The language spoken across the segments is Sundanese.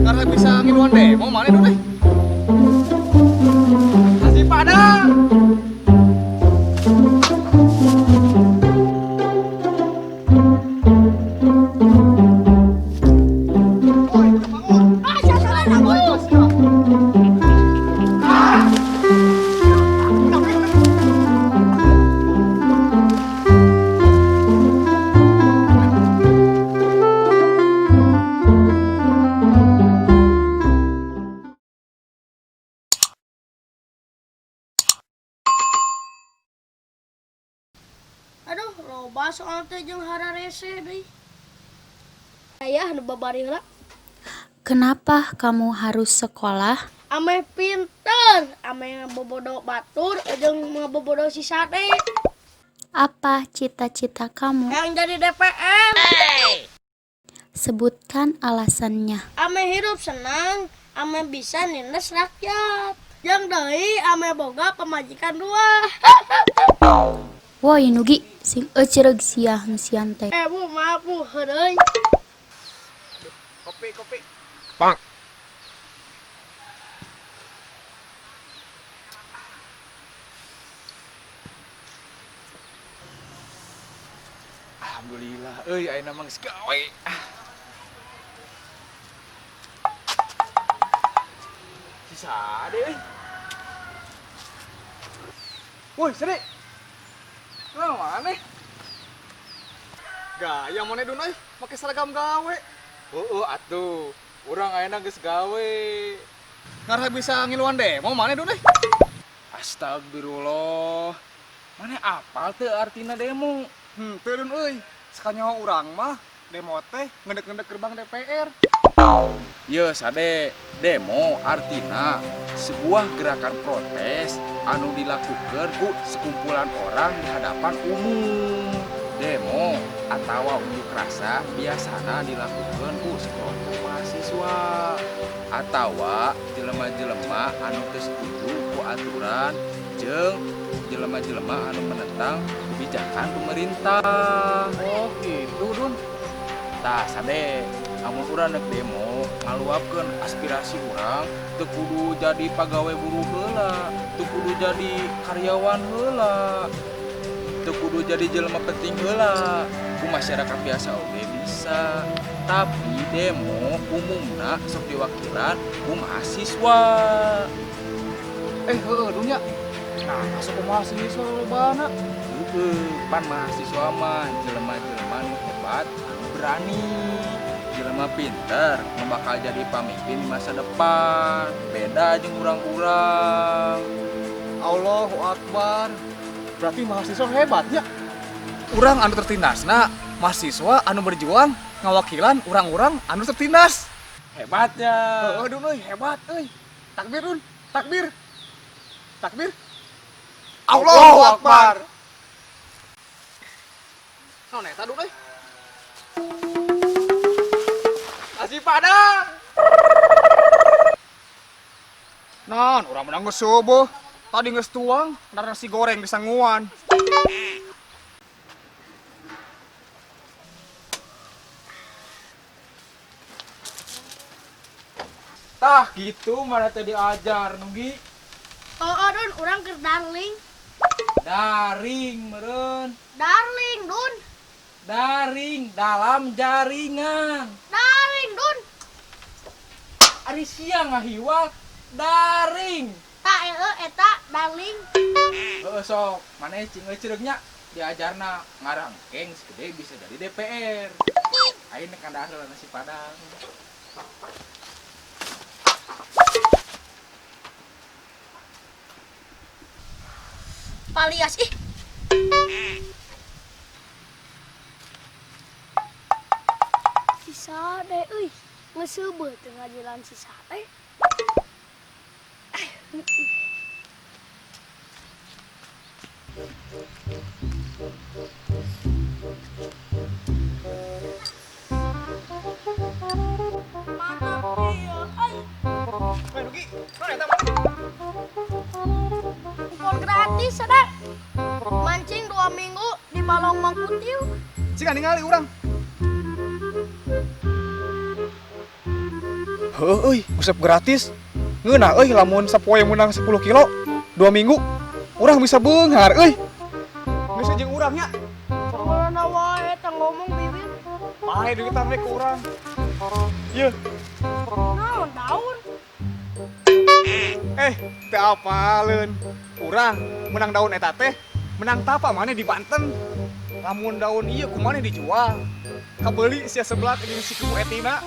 Karena bisa ngiluan demo mana dulu deh. Nasi Padang. Woi, bangun. Ah, sasaran aku. Aduh, loba soal teh jeung hararese deui. Aya nu babari heula. Kenapa kamu harus sekolah? Ameh pinter, ameh ngabobodo batur jeung ngabobodo si Sade. Apa cita-cita kamu? Yang jadi DPR. Sebutkan alasannya. Ameh hirup senang, ameh bisa nindes rakyat. Jeung deui ameh boga pamajikan dua. Woi Nugi, sing ecereug sia hengsian teh. Eh bu, maaf bu, heureuy. Kopi, kopi. Bang. Alhamdulillah, euy ayeuna mah geus gawe. Ah. Si Sade euy. Woi, Sade. Nah, mana? Gaya mana dun euy, make seragam gawe. Heeh atuh, urang ayeuna geus gawe. Ngarah bisa ngiluan demo mana dun euy? Astagfirullah. Mana apal teu artina demo? Teu dun euy. Sakanyaho urang mah demo teh ngendek-ngendek gerbang DPR. Ye Sade, demo artina sebuah gerakan protes anu dilakukan ku sekumpulan orang di hadapan umum. Demo atau unjuk rasa biasana dilakukan ku sekelompok mahasiswa atau jelema-jelema anu teu setuju ku aturan jeung jelema-jelema anu menentang kebijakan pemerintah. Oh, gitu dun. Tah Sade, amun urang rek demo ngaluapkeun aspirasi urang teu kudu jadi pagawe buruh heula, teu kudu jadi karyawan heula, teu kudu jadi jelema penting heula. Ku masyarakat biasa oge bisa. Tapi demo umumna sok diwakilan ku mahasiswa. Eh, heueuh dun nya. Nah, masuk ke mahasiswa lobana. Heueuh, pan mahasiswa mah jelema-jelema nu hebat, anu berani. Jelema pinter nu bakal jadi pamimpin di masa depan. Beda jeung urang-urang. Allahu Akbar. Berarti mahasiswa hebatnya. Urang anu tertindasna, mahasiswa anu berjuang ngawakilan urang-urang anu tertindas. Hebatnya. Heueuh dun euy, hebat euy. Takbir dun, takbir. Takbir. Allahu Akbar. Naon eta dun euy? Nasi Padang. Non, urang menang geus subuh. Tadi geus tuang, nasi goreng disanguan. Tah gitu mana teh diajar Nugi. Oh, dun, urang keur darling. Daring meureun. Darling, dun. Daring dalam jaringan. Daring, dun. Ari sia ngahiwat daring. Tak eueuh eta darling. Heeh sok, maneh cing ecereug nya diajarna ngarangkeng segede bisa jadi DPR. Aing nek kandahar nasi Padang. Palias ih. Si Sade euy, geus seubeuh teu ngajalan si Sade. Mantap ieu euy. Woi, Nugi, naon eta mana? Kupon gratis Sade. Mancing 2 minggu di Balong Mangkutil. Cing ningali urang. Heuh euy, usep gratis. Ngeunah euy lamun sapoe menang 10 kilo 2 minggu urang bisa beunghar euy. Geus jeung urang nya. Sakolana wae teh ngomong bibir. Bae duitan we ku urang. Yeuh. Naon daun? Teu apaleun. Urang menang daun eta teh, menang tapa maneh di Banten. Lamun daun ieu kumaha dijual? Kabeuli sia seblak jeung si Kubu Etina.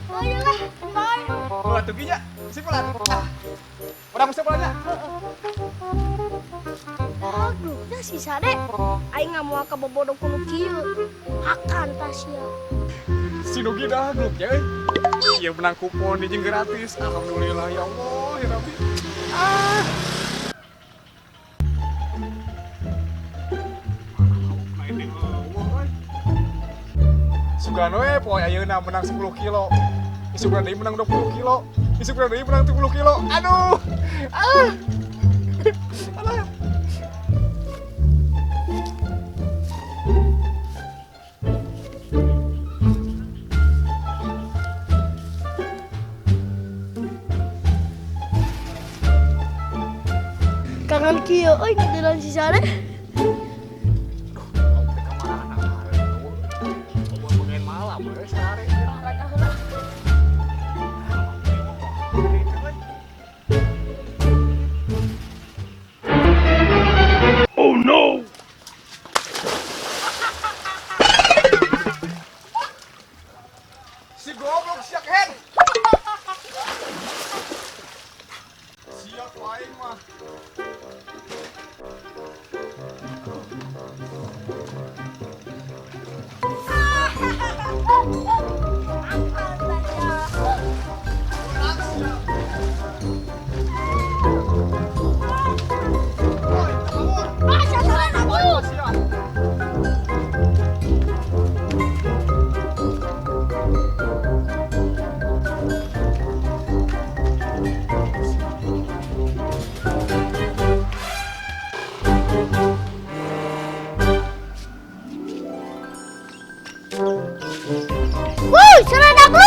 Oh iyalah, bae. Ulah tuh nya, sip lah. Ah. Urang usep lah nya. Aduh, dah si Sade. Aing ngamoal ka bobodo kudu kieu. Hakan tah sia. Si Nugi dah grup nya euy. Ieu menang kupon di jeung gratis. Alhamdulillah ya Allah ya Rabbi. Ah. Sugan we poe ayeuna menang 10 kilo. Isukan deui menang 20 kilo. Isukan deui menang 70 kilo. Aduh. Ah. Alah. Kangen kieu euy ngadilan si Sade. Oh no. Si goblok siak head. Siak aing mah. Wuh, serang aku!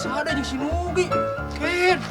Itu ada di si Nugi. Ken.